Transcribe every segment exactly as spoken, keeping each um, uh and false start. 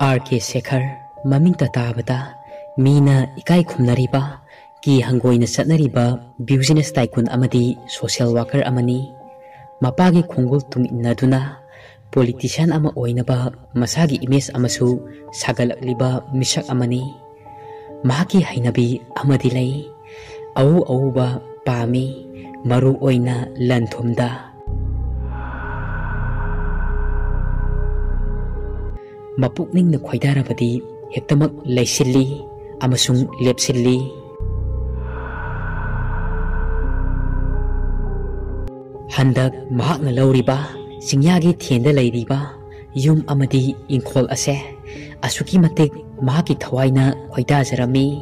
R ꯀꯦ ꯁꯦꯈꯔ, ꯃꯃꯤꯡꯇ ꯇꯥꯕꯗ ꯃꯤꯅ ꯏꯀꯥꯏ ꯈꯨꯝꯅꯔꯤꯕ, ꯀꯤ ꯍꯪꯒꯣꯏꯅ ꯆꯠꯅꯔꯤꯕ business tycoon ꯑꯃꯗꯤ social worker ꯑꯃꯅꯤ꯫ ꯃꯄꯥꯒꯤ ꯈꯣꯡꯒꯨꯜ ꯇꯨꯡꯏꯟꯅꯗꯨꯅ politician ꯑꯃ ꯑꯣꯏꯅꯕ ꯃꯁꯥꯒꯤ image ꯑꯃꯁꯨ ꯁꯥꯒꯠꯂꯛꯂꯤꯕ ꯃꯤꯁꯛ ꯑꯃꯅꯤ꯫ ꯃꯍꯥꯛꯀꯤ ꯍꯩꯅꯕꯤ ꯑꯃꯗꯤ ꯂꯩ꯫ ꯑꯎ ꯑꯎꯕ ꯄꯥꯝꯃꯤ, ꯃꯔꯨ ꯑꯣꯏꯅ ꯂꯟ ꯊꯨꯝꯗ꯫ ꯃꯄꯨꯛꯅꯤꯡꯅ ꯈꯣꯏꯗꯥꯔꯕꯗꯤ ꯍꯦꯛꯇꯃꯛ ꯂꯩꯁꯤꯜꯂꯤ ꯑꯃꯁꯨꯡ ꯂꯦꯞꯁꯤꯜꯂꯤ꯫ ꯍꯟꯗꯛ ꯃꯍꯥꯛꯅ ꯂꯧꯔꯤꯕ ꯆꯤꯡꯌꯥꯒꯤ ꯊꯦꯟꯗ ꯂꯩꯔꯤꯕ ꯌꯨꯝ ꯑꯃꯗꯤ ꯏꯪꯈꯣꯜ ꯑꯁꯦ ꯑꯁꯨꯛꯀꯤ ꯃꯇꯤꯛ ꯃꯍꯥꯛꯀꯤ ꯊꯋꯥꯏꯅ ꯈꯣꯏꯗꯥꯖꯔꯝꯃꯤ꯫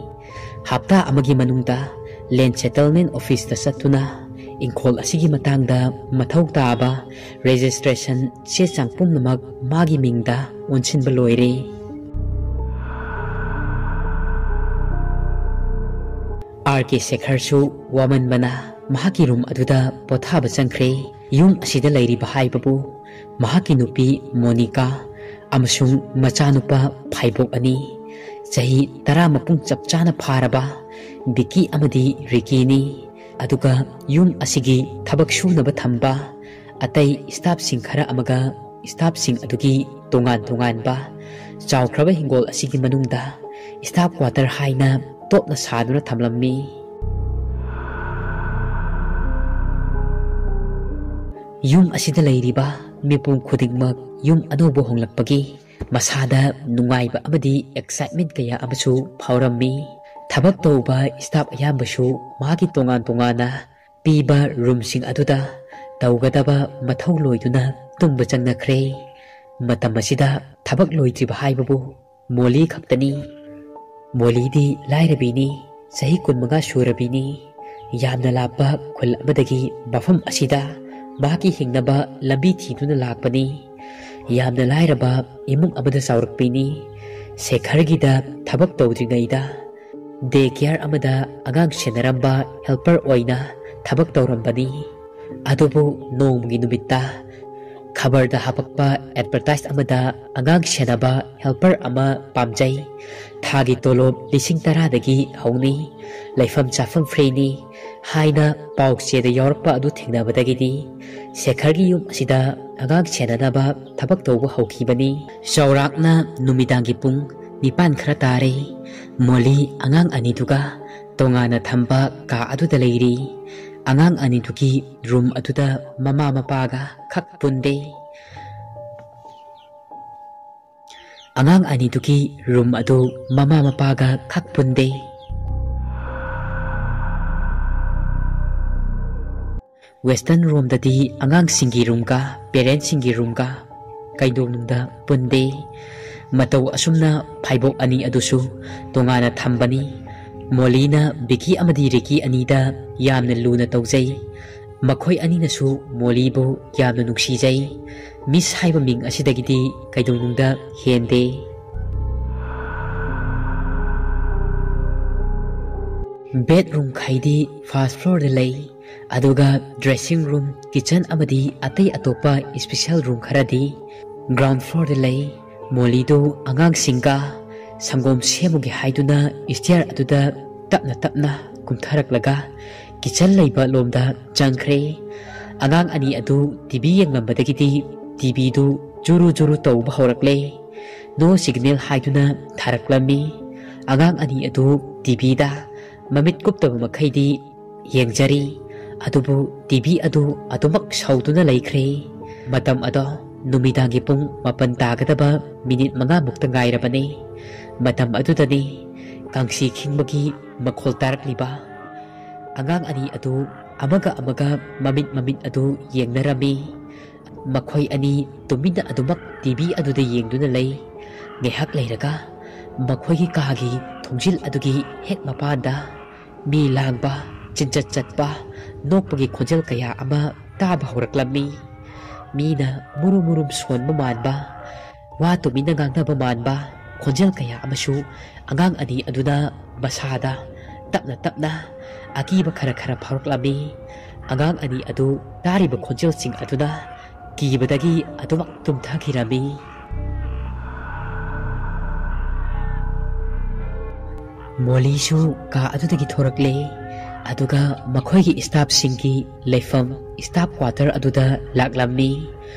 ꯍꯞꯇꯥ ꯑꯃꯒꯤ ꯃꯅꯨꯡꯗ land settlement officeꯇ ꯆꯠꯇꯨꯅ ꯏꯪꯈꯣꯜ ꯑꯁꯤꯒꯤ ꯃꯇꯥꯡꯗ ꯃꯊꯧ ꯇꯥꯕ registration ꯆꯦ ꯆꯥꯡ ꯄꯨꯝꯅꯃꯛ ꯃꯥꯒꯤ ꯃꯤꯡꯗ ꯑꯣꯟꯁꯤꯟꯕ ꯂꯣꯏꯔꯦ꯫ ꯑꯥꯔ ꯀꯦ ꯁꯦꯈꯔꯁꯨ ꯋꯥꯃꯟꯕꯅ ꯃꯍꯥꯛꯀꯤ ꯔꯨꯝ ꯑꯗꯨꯗ ꯄꯣꯊꯥꯕ ꯆꯪꯈ꯭ꯔꯦ꯫ ꯌꯨꯝ ꯑꯁꯤꯗ ꯂꯩꯔꯤꯕ ꯍꯥꯏꯕꯕꯨ ꯃꯍꯥꯛꯀꯤ ꯅꯨꯄꯤ ꯃꯣꯅꯤꯀꯥ ꯑꯃꯁꯨꯡ ꯃꯆꯥꯅꯨꯄꯥ ꯐꯥꯏꯕꯣꯛ ꯑꯅꯤ, ꯆꯍꯤ ꯇꯔꯥ ꯃꯄꯨꯡ ꯆꯞ ꯆꯥꯅ ꯐꯥꯔꯕ ꯕꯤꯀꯤ ꯑꯃꯗꯤ ꯔꯤꯀꯤꯅꯤ꯫ ꯑꯗꯨꯒ ꯌꯨꯝ ꯑꯁꯤꯒꯤ ꯊꯕꯛ ꯁꯨꯅꯕ ꯊꯝꯕ ꯑꯇꯩ staffꯁꯤꯡ ꯈꯔ ꯑꯃꯒ staffꯁꯤꯡ ꯑꯗꯨꯒꯤ ꯇꯣꯉꯥꯟ ꯇꯣꯉꯥꯟꯕ ꯆꯥꯎꯈ꯭ꯔꯕ ꯍꯤꯡꯒꯣꯜ ꯑꯁꯤꯒꯤ ꯃꯅꯨꯡꯗ staff quarter ꯍꯥꯏꯅ ꯇꯣꯞꯅ ꯁꯥꯗꯨꯅ ꯊꯝꯂꯝꯃꯤ꯫ ꯌꯨꯝ ꯑꯁꯤꯗ ꯂꯩꯔꯤꯕ ꯃꯤꯄꯨꯝ ꯈꯨꯗꯤꯡꯃꯛ ꯌꯨꯝ ꯑꯅꯧꯕ ꯍꯣꯡꯂꯛꯄꯒꯤ ꯃꯁꯥꯗ ꯅꯨꯡꯉꯥꯏꯕ ꯑꯃꯗꯤ excitement ꯀꯌꯥ ꯑꯃꯁꯨ ꯐꯥꯎꯔꯝꯃꯤ꯫ ꯊꯕꯛ ꯇꯧꯕ staff ꯑꯌꯥꯝꯕꯁꯨ ꯃꯥꯒꯤ ꯇꯣꯉꯥꯟ ꯇꯣꯉꯥꯟꯅ ꯄꯤꯕ ꯔꯨꯝꯁꯤꯡ ꯑꯗꯨꯗ ꯇꯧꯒꯗꯕ ꯃꯊꯧ ꯂꯣꯏꯗꯨꯅ ꯇꯨꯝꯕ ꯆꯪꯅꯈ꯭ꯔꯦ꯫ ꯃꯇꯝ ꯑꯁꯤꯗ ꯊꯕꯛ ꯂꯣꯏꯗ꯭ꯔꯤꯕ ꯍꯥꯏꯕꯕꯨ ꯃꯣꯂꯤ ꯈꯛꯇꯅꯤ꯫ ꯃꯣꯂꯤꯗꯤ ꯂꯥꯏꯔꯕꯤꯅꯤ, ꯆꯍꯤ ꯀꯨꯟꯃꯉꯥ ꯁꯨꯔꯕꯤꯅꯤ꯫ ꯌꯥꯝꯅ ꯂꯥꯞꯄ ꯈꯨꯜ ꯑꯃꯗꯒꯤ ꯃꯐꯝ ꯑꯁꯤꯗ ꯃꯍꯥꯛꯀꯤ ꯍꯤꯡꯅꯕ ꯂꯝꯕꯤ ꯊꯤꯗꯨꯅ ꯂꯥꯛꯄꯅꯤ꯫ ꯌꯥꯝꯅ ꯂꯥꯏꯔꯕ ꯏꯃꯨꯡ ꯑꯃꯗ ꯆꯥꯎꯔꯛꯄꯤꯅꯤ꯫ ꯁꯦꯈꯔꯒꯤꯗ ꯊꯕꯛ ꯇꯧꯗ꯭ꯔꯤꯉꯩꯗ day care ꯑꯃꯗ ꯑꯉꯥꯡ ꯁꯦꯟꯅꯔꯝꯕ helper ꯑꯣꯏꯅ ꯊꯕꯛ ꯇꯧꯔꯝꯕꯅꯤ꯫ ꯑꯗꯨꯕꯨ ꯅꯣꯡꯃꯒꯤ ꯅꯨꯃꯤꯠꯇ ꯈꯕꯔꯗ ꯍꯥꯄꯛꯄ ꯑꯦꯗꯚꯔꯇꯥꯏꯖ ꯑꯃꯗ ꯑꯉꯥꯡ ꯁꯦꯟꯅꯕ ꯍꯦꯜꯄꯔ ꯑꯃ ꯄꯥꯝꯖꯩ, ꯊꯥꯒꯤ ꯇꯣꯂꯣꯞ ꯂꯤꯁꯤꯡ ꯇꯔꯥꯗꯒꯤ ꯍꯧꯅꯤ, ꯂꯩꯐꯝ ꯆꯥꯐꯝ ꯐ꯭ꯔꯤꯅꯤ ꯍꯥꯏꯅ ꯄꯥꯎ ꯆꯦꯗ ꯌꯥꯎꯔꯛꯄ ꯑꯗꯨ ꯊꯦꯡꯅꯕꯗꯒꯤꯗꯤ ꯁꯦꯈꯔꯒꯤ ꯌꯨꯝ ꯑꯁꯤꯗ ꯑꯉꯥꯡ ꯁꯦꯟꯅꯅꯕ ꯊꯕꯛ ꯇꯧꯕ ꯍꯧꯈꯤꯕꯅꯤ꯫ ꯆꯥꯎꯔꯥꯛꯅ ꯅꯨꯃꯤꯗꯥꯡꯒꯤ ꯄꯨꯡ ꯅꯤꯄꯥꯟ ꯈꯔ ꯇꯥꯔꯦ꯫ ꯃꯣꯂꯤ ꯑꯉꯥꯡ ꯑꯅꯤꯗꯨꯒ ꯇꯣꯉꯥꯟꯅ ꯊꯝꯕ ꯀꯥ ꯑꯗꯨꯗ ꯂꯩꯔꯤ꯫ ꯑꯉꯥꯡ ꯑꯅꯤꯗꯨꯒꯤ ꯔꯨꯝ ꯑꯗꯨꯗ ꯃꯃꯥ ꯃꯄꯥꯒ ꯈꯛ ꯄꯨꯟꯗꯦ꯫ ꯑꯉꯥꯡ ꯑꯅꯤꯗꯨꯒꯤ ꯔꯨꯝ ꯑꯗꯨ ꯃꯃꯥ ꯃꯄꯥꯒ ꯈꯛ ꯄꯨꯟꯗꯦ꯫ ꯋꯦꯁꯇꯔꯟ ꯔꯣꯝꯗꯗꯤ ꯑꯉꯥꯡꯁꯤꯡꯒꯤ ꯔꯨꯝꯒ ꯄꯦꯔꯦꯟꯁꯁꯤꯡꯒꯤ ꯔꯨꯝꯒ ꯀꯩꯗꯧꯅꯨꯡꯗ ꯄꯨꯟꯗꯦ꯫ ꯃꯇꯧ ꯑꯁꯨꯝꯅ ꯐꯥꯏꯕꯣꯛ ꯑꯅꯤ ꯑꯗꯨꯁꯨ ꯇꯣꯉꯥꯟꯅ ꯊꯝꯕꯅꯤ꯫ ꯃꯣꯂꯤꯅ ꯕꯤꯀꯤ ꯑꯃꯗꯤ ꯔꯤꯀꯤ ꯑꯅꯤꯗ ꯌꯥꯝꯅ ꯂꯨꯅ ꯇꯧꯖꯩ꯫ ꯃꯈꯣꯏ ꯑꯅꯤꯅꯁꯨ ꯃꯣꯂꯤꯕꯨ ꯌꯥꯝꯅ ꯅꯨꯡꯁꯤꯖꯩ꯫ ꯃꯤꯁ ꯍꯥꯏꯕ ꯃꯤꯡ ꯑꯁꯤꯗꯒꯤꯗꯤ ꯀꯩꯗꯧꯅꯨꯡꯗ ꯍꯦꯟꯗꯦ꯫ ꯕꯦꯗꯔꯨꯝ ꯈꯩꯗꯤ ꯐꯥꯔꯁ ꯐ꯭ꯂꯣꯔꯗ ꯂꯩ, ꯑꯗꯨꯒ ꯗ꯭ꯔꯦꯁꯤꯡ ꯔꯨꯝ, ꯀꯤꯆꯟ ꯑꯃꯗꯤ ꯑꯇꯩ ꯑꯇꯣꯞꯄ ꯏꯁꯄꯤꯁꯦꯜ ꯔꯨꯝ ꯈꯔꯗꯤ ꯒ꯭ꯔꯥꯎꯟ ꯐ꯭ꯂꯣꯔꯗ ꯂꯩ꯫ ꯃꯣꯂꯤꯗꯨ ꯑꯉꯥꯡꯁꯤꯡꯒ ꯁꯪꯒꯣꯝ ꯁꯦꯝꯃꯨꯒꯦ ꯍꯥꯏꯗꯨꯅ ꯏꯁꯇꯤꯌꯔ ꯑꯗꯨꯗ ꯇꯞꯅ ꯇꯞꯅ ꯀꯨꯝꯊꯔꯛꯂꯒ ꯀꯤꯆꯟ ꯂꯩꯕ ꯂꯣꯝꯗ ꯆꯪꯈ꯭ꯔꯦ꯫ ꯑꯉꯥꯡ ꯑꯅꯤ ꯑꯗꯨ ꯇꯤꯚꯤ ꯌꯦꯡꯂꯝꯕꯗꯒꯤꯗꯤ ꯇꯤꯚꯤꯗꯨ ꯖꯨꯔꯨ ꯖꯨꯔꯨ ꯇꯧꯕ ꯍꯧꯔꯛꯂꯦ꯫ ꯅꯣ ꯁꯤꯒꯅꯦꯜ ꯍꯥꯏꯗꯨꯅ ꯊꯥꯔꯛꯂꯝꯃꯤ꯫ ꯑꯉꯥꯡ ꯑꯅꯤ ꯑꯗꯨ ꯇꯤꯚꯤꯗ ꯃꯃꯤꯠ ꯀꯨꯞꯇꯕ ꯃꯈꯩꯗꯤ ꯌꯦꯡꯖꯔꯤ, ꯑꯗꯨꯕꯨ ꯇꯤꯚꯤ ꯑꯗꯨ ꯑꯗꯨꯃꯛ ꯁꯧꯗꯨꯅ ꯂꯩꯈ꯭ꯔꯦ꯫ ꯃꯇꯝ ꯑꯗꯣ ꯅꯨꯃꯤꯗꯥꯡꯒꯤ ꯄꯨꯡ ꯃꯥꯄꯟ ꯇꯥꯒꯗꯕ ꯃꯤꯅꯤꯠ ꯃꯉꯥꯃꯨꯛꯇ ꯉꯥꯏꯔꯕꯅꯤ꯫ ꯃꯇꯝ ꯑꯗꯨꯗꯅꯤ ꯀꯥꯡꯁꯤ ꯈꯤꯡꯕꯒꯤ ꯃꯈꯣꯜ ꯇꯥꯔꯛꯂꯤꯕ꯫ ꯑꯉꯥꯡ ꯑꯅꯤ ꯑꯗꯨ ꯑꯃꯒ ꯑꯃꯒ ꯃꯃꯤꯠ ꯃꯃꯤꯠ ꯑꯗꯨ ꯌꯦꯡꯅꯔꯝꯃꯤ꯫ ꯃꯈꯣꯏ ꯑꯅꯤ ꯇꯨꯃꯤꯟꯅ ꯑꯗꯨꯃꯛ ꯇꯤꯚꯤ ꯑꯗꯨꯗ ꯌꯦꯡꯗꯨꯅ ꯂꯩ꯫ ꯉꯥꯏꯍꯥꯛ ꯂꯩꯔꯒ ꯃꯈꯣꯏꯒꯤ ꯀꯥꯒꯤ ꯊꯣꯡꯖꯤꯜ ꯑꯗꯨꯒꯤ ꯍꯦꯛ ꯃꯄꯥꯟꯗ ꯃꯤ ꯂꯥꯡꯕ, ꯆꯤꯟꯆꯠ ꯆꯠꯄ, ꯅꯣꯛꯄꯒꯤ ꯈꯣꯟꯖꯦꯜ ꯀꯌꯥ ꯑꯃ ꯇꯥꯕ ꯍꯧꯔꯛꯂꯝꯃꯤ꯫ ꯃꯤꯅ ꯃꯨꯔꯨꯝ ꯃꯨꯔꯨꯝ ꯁꯣꯟꯕ ꯃꯥꯟꯕ, ꯋꯥ ꯇꯨꯃꯤꯟꯅ ꯉꯥꯡꯅꯕ ꯃꯥꯟꯕ ꯈꯣꯟꯖꯦꯜ ꯀꯌꯥ ꯑꯃꯁꯨ ꯑꯉꯥꯡ ꯑꯅꯤ ꯑꯗꯨꯅ ꯃꯁꯥꯗ ꯇꯞꯅ ꯇꯞꯅ ꯑꯀꯤꯕ ꯈꯔ ꯈꯔ ꯐꯥꯎꯔꯛꯂꯝꯃꯤ꯫ ꯑꯉꯥꯡ ꯑꯅꯤ ꯑꯗꯨ ꯇꯥꯔꯤꯕ ꯈꯣꯟꯖꯦꯜꯁꯤꯡ ꯑꯗꯨꯅ ꯀꯤꯕꯗꯒꯤ ꯑꯗꯨꯃꯛ ꯇꯨꯝꯊꯈꯤꯔꯝꯃꯤ꯫ ꯃꯣꯂꯤꯁꯨ ꯀꯥ ꯑꯗꯨꯗꯒꯤ ꯊꯣꯔꯛꯂꯦ, ꯑꯗꯨꯒ ꯃꯈꯣꯏꯒꯤ staffꯁꯤꯡꯒꯤ ꯂꯩꯐꯝ staff quarter ꯑꯗꯨꯗ ꯂꯥꯛꯂꯝꯃꯤ꯫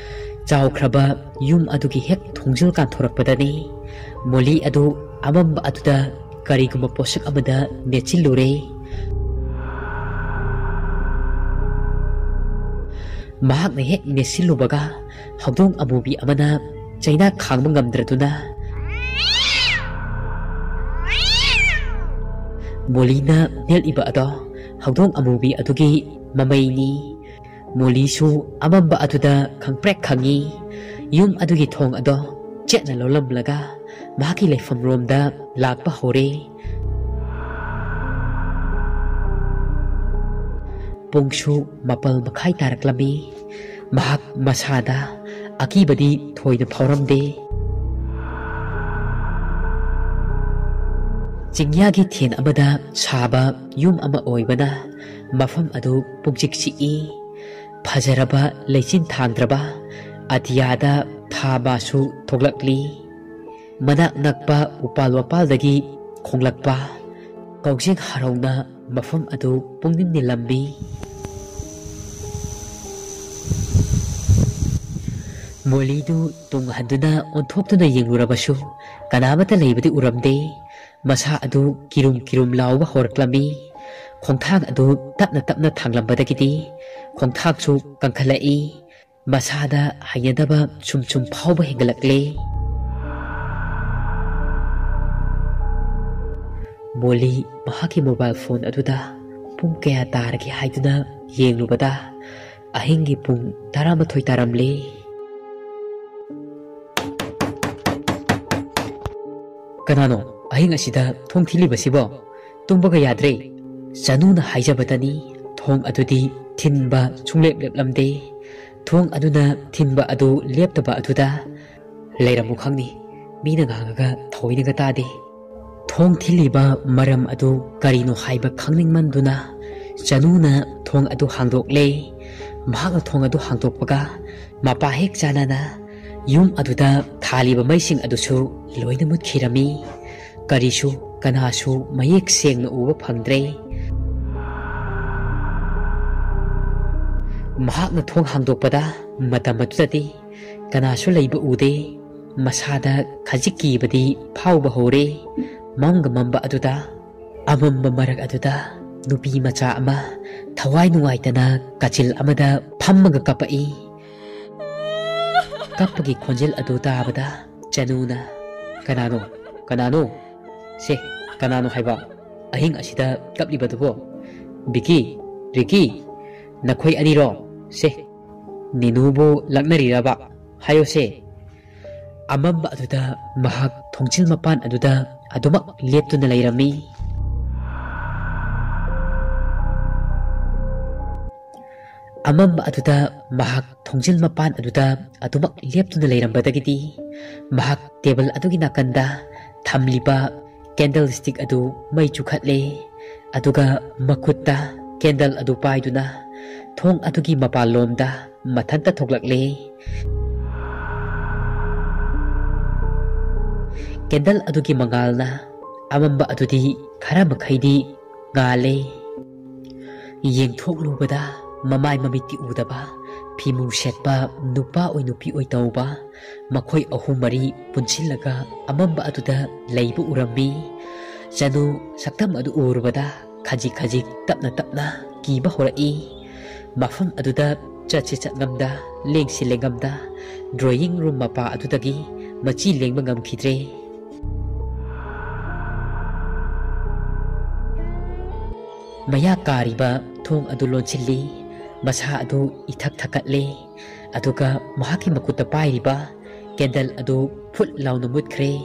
ꯆꯥꯎꯈ꯭ꯔꯕ ꯌꯨꯝ ꯑꯗꯨꯒꯤ ꯍꯦꯛ ꯊꯣꯡꯖꯤꯜ ꯀꯥꯟꯊꯣꯔꯛꯄꯗꯅꯤ ꯃꯣꯂꯤ ꯑꯗꯨ ꯑꯃꯝꯕ ꯑꯗꯨꯗ ꯀꯔꯤꯒꯨꯝꯕ ꯄꯣꯠꯁꯛ ꯑꯃꯗ ꯅꯦꯠꯁꯤꯜꯂꯨꯔꯦ꯫ ꯃꯍꯥꯛꯅ ꯍꯦꯛ ꯅꯦꯠꯁꯤꯜꯂꯨꯕꯒ ꯍꯧꯗꯣꯡ ꯑꯃꯨꯕꯤ ꯑꯃꯅ ꯆꯩꯅꯥ ꯈꯥꯡꯕ ꯉꯝꯗ꯭ꯔꯗꯨꯅ ꯃꯣꯂꯤꯅ ꯅꯦꯠꯂꯤꯕ ꯑꯗꯣ ꯍꯧꯗꯣꯡ ꯑꯃꯨꯕꯤ ꯑꯗꯨꯒꯤ ꯃꯃꯩꯅꯤ꯫ ꯃꯣꯂꯤꯁꯨ ꯑꯃꯝꯕ ꯑꯗꯨꯗ ꯈꯪꯄ꯭ꯔꯦꯛ ꯈꯪꯉꯤ꯫ ꯌꯨꯝ ꯑꯗꯨꯒꯤ ꯊꯣꯡ ꯑꯗꯣ ꯆꯦꯠꯅ ꯂꯣꯜꯂꯝꯂꯒ ꯃꯍꯥꯛꯀꯤ ꯂꯩꯐꯝꯔꯣꯝꯗ ꯂꯥꯛꯄ ꯍꯧꯔꯦ꯫ ꯄꯨꯡꯁꯨ ꯃꯥꯄꯜ ꯃꯈꯥꯏ ꯇꯥꯔꯛꯂꯝꯃꯤ꯫ ꯃꯍꯥꯛ ꯃꯁꯥꯗ ꯑꯀꯤꯕꯗꯤ ꯊꯣꯏꯅ ꯐꯥꯎꯔꯝꯗꯦ꯫ ꯆꯤꯡꯌꯥꯒꯤ ꯊꯦꯟ ꯑꯃꯗ ꯁꯥꯕ ꯌꯨꯝ ꯑꯃ ꯑꯣꯏꯕꯅ ꯃꯐꯝ ꯑꯗꯨ ꯄꯨꯛꯆꯤꯛ ꯆꯤꯛꯏ꯫ ꯐꯖꯔꯕ ꯂꯩꯆꯤꯟ ꯊꯥꯡꯗ꯭ꯔꯕ ꯑꯇꯤꯌꯥꯗ ꯊꯥ ꯃꯥꯁꯨ ꯊꯣꯛꯂꯛꯂꯤ꯫ ꯃꯅꯥꯛ ꯅꯛꯄ ꯎꯄꯥꯜ ꯋꯥꯄꯥꯜꯗꯒꯤ ꯈꯣꯡꯂꯛꯄ ꯀꯧꯖꯦꯡ ꯍꯔꯥꯎꯅ ꯃꯐꯝ ꯑꯗꯨ ꯄꯨꯛꯅꯤꯡ ꯅꯤꯜꯂꯝꯃꯤ꯫ ꯃꯣꯂꯤꯗꯨ ꯇꯨꯡ ꯍꯟꯗꯨꯅ ꯑꯣꯟꯊꯣꯛꯇꯨꯅ ꯌꯦꯡꯂꯨꯔꯕꯁꯨ ꯀꯅꯥꯃꯠꯇ ꯂꯩꯕꯗꯤ ꯎꯔꯝꯗꯦ꯫ ꯃꯁꯥ ꯑꯗꯨ ꯀꯤꯔꯨꯝ ꯀꯤꯔꯨꯝ ꯂꯥꯎꯕ ꯍꯧꯔꯛꯂꯝꯃꯤ꯫ ꯈꯣꯡꯊꯥꯡ ꯑꯗꯨ ꯇꯞꯅ ꯇꯞꯅ ꯊꯥꯡꯂꯝꯕꯗꯒꯤꯗꯤ ꯈꯣꯡꯊꯥꯡꯁꯨ ꯀꯟꯈꯠꯂꯛꯏ꯫ ꯃꯁꯥꯗ ꯍꯩꯅꯗꯕ ꯁꯨꯝ ꯁꯨꯝ ꯐꯥꯎꯕ ꯍꯦꯟꯒꯠꯂꯛꯂꯦ꯫ ꯃꯣꯂꯤ ꯃꯍꯥꯛꯀꯤ mobile phone ꯑꯗꯨꯗ ꯄꯨꯡ ꯀꯌꯥ ꯇꯥꯔꯒꯦ ꯍꯥꯏꯗꯨꯅ ꯌꯦꯡꯂꯨꯕꯗ ꯑꯍꯤꯡꯒꯤ ꯄꯨꯡ ꯇꯔꯥꯃꯥꯊꯣꯏ ꯇꯥꯔꯝꯂꯦ꯫ "ꯀꯅꯥꯅꯣ ꯑꯍꯤꯡ ꯑꯁꯤꯗ ꯊꯣꯡ ꯊꯤꯜꯂꯤꯕꯁꯤꯕꯣ? ꯇꯨꯝꯕꯒ ꯌꯥꯗ꯭ꯔꯦ!" ꯆꯅꯨꯅ ꯍꯥꯏꯖꯕꯗꯅꯤ ꯊꯣꯡ ꯑꯗꯨꯗꯤ ꯊꯤꯟꯕ ꯁꯨꯡꯂꯦꯞ ꯂꯦꯞꯂꯝꯗꯦ꯫ ꯊꯣꯡ ꯑꯗꯨꯅ ꯊꯤꯟꯕ ꯑꯗꯨ ꯂꯦꯞꯇꯕ ꯑꯗꯨꯗ, "ꯂꯩꯔꯝꯃꯨ ꯈꯪꯅꯤ, ꯃꯤꯅ ꯉꯥꯡꯉꯒ ꯊꯑꯣꯏꯅꯒ ꯇꯥꯗꯦ"꯫ ꯊꯣꯡ ꯊꯤꯜꯂꯤꯕ ꯃꯔꯝ ꯑꯗꯨ ꯀꯔꯤꯅꯣ ꯍꯥꯏꯕ ꯈꯪꯅꯤꯡꯃꯟꯗꯨꯅ ꯆꯅꯨꯅ ꯊꯣꯡ ꯑꯗꯨ ꯍꯥꯡꯗꯣꯛꯂꯦ꯫ ꯃꯍꯥꯛꯅ ꯊꯣꯡ ꯑꯗꯨ ꯍꯥꯡꯗꯣꯛꯄꯒ, ꯃꯄꯥ ꯍꯦꯛ ꯆꯥꯟꯅꯅ ꯌꯨꯝ ꯑꯗꯨꯗ ꯊꯥꯜꯂꯤꯕ ꯃꯩꯁꯤꯡ ꯑꯗꯨꯁꯨ ꯂꯣꯏꯅ ꯃꯨꯠꯈꯤꯔꯝꯃꯤ꯫ ꯀꯔꯤꯁꯨ, ꯀꯅꯥꯁꯨ ꯃꯌꯦꯛ ꯁꯦꯡꯅ ꯎꯕ ꯐꯪꯗ꯭ꯔꯦ꯫ ꯃꯍꯥꯛꯅ ꯊꯣꯡ ꯍꯥꯡꯗꯣꯛꯄꯗ, ꯃꯇꯝ ꯑꯗꯨꯗꯗꯤ ꯀꯅꯥꯁꯨ ꯂꯩꯕ ꯎꯗꯦ꯫ ꯃꯁꯥꯗ ꯈꯖꯤꯛ ꯀꯤꯕꯗꯤ ꯐꯥꯎꯕ ꯍꯧꯔꯦ꯫ ꯃꯝꯒ ꯃꯝꯕ ꯑꯗꯨꯗ, ꯑꯃꯝꯕ ꯃꯔꯛ ꯑꯗꯨꯗ ꯅꯨꯄꯤ ꯃꯆꯥ ꯑꯃ ꯊꯋꯥꯏ ꯅꯨꯡꯉꯥꯏꯇꯅ ꯀꯥꯆꯤꯜ ꯑꯃꯗ ꯐꯝꯃꯒ ꯀꯞꯄꯛꯏ꯫ ꯀꯞꯄꯒꯤ ꯈꯣꯟꯖꯦꯜ ꯑꯗꯨ ꯇꯥꯕꯗ ꯆꯅꯨꯅ, "ꯀꯅꯥꯅꯣ? ꯀꯅꯥꯅꯣ? ꯁꯦ, ꯀꯅꯥꯅꯣ ꯍꯥꯏꯕ? ꯑꯍꯤꯡ ꯑꯁꯤꯗ ꯀꯞꯂꯤꯕꯗꯨꯕꯣ? ꯕꯤꯀꯤ, ꯔꯤꯀꯤ, ꯅꯈꯣꯏ ꯑꯅꯤꯔꯣ? ꯁꯦ, ꯅꯤꯅꯨꯕꯨ ꯂꯛꯅꯔꯤꯔꯕ? ꯍꯥꯏꯌꯣꯁꯦ꯫" ꯑꯃꯝꯕ ꯑꯗꯨꯗ ꯃꯍꯥꯛ ꯊꯣꯡꯖꯤꯜ ꯃꯄꯥꯟ ꯑꯗꯨꯗ ꯑꯗꯨꯃꯛ ꯂꯦꯞꯇꯨꯅ ꯂꯩꯔꯝꯃꯤ꯫ ꯑꯃꯝꯕ ꯑꯗꯨꯗ ꯃꯍꯥꯛ ꯊꯣꯡꯖꯤꯜ ꯃꯄꯥꯟ ꯑꯗꯨꯗ ꯑꯗꯨꯃꯛ ꯂꯦꯞꯇꯨꯅ ꯂꯩꯔꯝꯕꯗꯒꯤꯗꯤ, ꯃꯍꯥꯛ ꯇꯦꯕꯜ ꯑꯗꯨꯒꯤ ꯅꯥꯀꯟꯗ ꯊꯝꯂꯤꯕ ꯀꯦꯟꯗꯜ ꯁ꯭ꯇꯤꯛ ꯑꯗꯨ ꯃꯩ ꯆꯨꯈꯠꯂꯦ꯫ ꯑꯗꯨꯒ ꯃꯈꯨꯠꯇ ꯀꯦꯟꯗꯜ ꯑꯗꯨ ꯄꯥꯏꯗꯨꯅ ꯊꯣꯡ ꯑꯗꯨꯒꯤ ꯃꯄꯥꯟꯂꯣꯝꯗ ꯃꯊꯟꯇ ꯊꯣꯛꯂꯛꯂꯦ꯫ ꯀꯦꯟꯗꯜ ꯑꯗꯨꯒꯤ ꯃꯉꯥꯜꯅ ꯑꯃꯝꯕ ꯑꯗꯨꯗꯤ ꯈꯔ ꯃꯈꯩꯗꯤ ꯉꯥꯜꯂꯦ꯫ ꯌꯦꯡꯊꯣꯛꯂꯨꯕꯗ ꯃꯃꯥꯏ ꯃꯃꯤꯠꯇꯤ ꯎꯗꯕ, ꯐꯤꯃꯨ ꯁꯦꯠꯄ ꯅꯨꯄꯥ ꯑꯣꯏ ꯅꯨꯄꯤ ꯑꯣꯏ ꯇꯧꯕ ꯃꯈꯣꯏ ꯑꯍꯨꯝ ꯃꯔꯤ ꯄꯨꯟꯁꯤꯜꯂꯒ ꯑꯃꯝꯕ ꯑꯗꯨꯗ ꯂꯩꯕ ꯎꯔꯝꯃꯤ꯫ ꯆꯅꯨ ꯁꯛꯇꯝ ꯑꯗꯨ ꯎꯔꯨꯕꯗ ꯈꯖꯤꯛ ꯈꯖꯤꯛ ꯇꯞꯅ ꯇꯞꯅ ꯀꯤꯕ ꯍꯧꯔꯛꯏ꯫ ꯃꯐꯝ ꯑꯗꯨꯗ ꯆꯠꯁꯤ ꯆꯠꯉꯝꯗ, ꯂꯦꯡꯁꯤ ꯂꯦꯡꯉꯝꯗ, ꯗ꯭ꯔꯣꯌꯤꯡ ꯔꯨꯝ ꯃꯄꯥ ꯑꯗꯨꯗꯒꯤ ꯃꯆꯤ ꯂꯦꯡꯕ ꯉꯝꯈꯤꯗ꯭ꯔꯦ꯫ ꯃꯌꯥ ꯀꯥꯔꯤꯕ ꯊꯣꯡ ꯑꯗꯨ ꯂꯣꯟꯁꯤꯜꯂꯤ꯫ ꯃꯁꯥ ꯑꯗꯨ ꯏꯊꯛ ꯊꯛꯀꯠꯂꯦ꯫ ꯑꯗꯨꯒ ꯃꯍꯥꯛꯀꯤ ꯃꯈꯨꯠꯇ ꯄꯥꯏꯔꯤꯕ ꯀꯦꯟꯗꯜ ꯑꯗꯨ ꯐꯨꯠ ꯂꯥꯎꯅ ꯃꯨꯠꯈ꯭ꯔꯦ꯫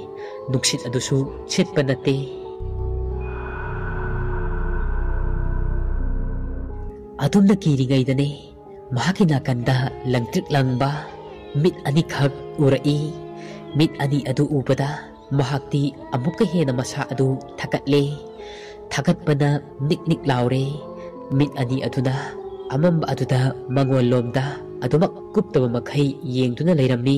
ꯅꯨꯡꯁꯤꯠ ꯑꯗꯨꯁꯨ ꯁꯤꯠꯄ ꯅꯠꯇꯦ꯫ ꯑꯗꯨꯝꯅ ꯀꯤꯔꯤꯉꯩꯗꯅꯦ, ꯃꯍꯥꯛꯀꯤ ꯅꯥꯀꯟꯗ ꯂꯪꯇ꯭ꯔꯤꯛ ꯂꯪꯕ ꯃꯤꯠ ꯑꯅꯤꯈꯛ ꯎꯔꯛꯏ꯫ ꯃꯤꯠ ꯑꯅꯤ ꯑꯗꯨ ꯎꯕꯗ ꯃꯍꯥꯛꯇꯤ ꯑꯃꯨꯛꯀ ꯍꯦꯟꯅ ꯃꯁꯥ ꯑꯗꯨ ꯊꯛꯀꯠꯂꯦ꯫ ꯊꯛꯀꯠꯄꯅ ꯅꯤꯛ ꯅꯤꯛ ꯂꯥꯎꯔꯦ꯫ ꯃꯤꯠ ꯑꯅꯤ ꯑꯗꯨꯅ ꯑꯃꯝꯕ ꯑꯗꯨꯗ ꯃꯉꯣꯟꯂꯣꯝꯗ ꯑꯗꯨꯃꯛ ꯀꯨꯞꯇꯕ ꯃꯈꯩ ꯌꯦꯡꯗꯨꯅ ꯂꯩꯔꯝꯃꯤ꯫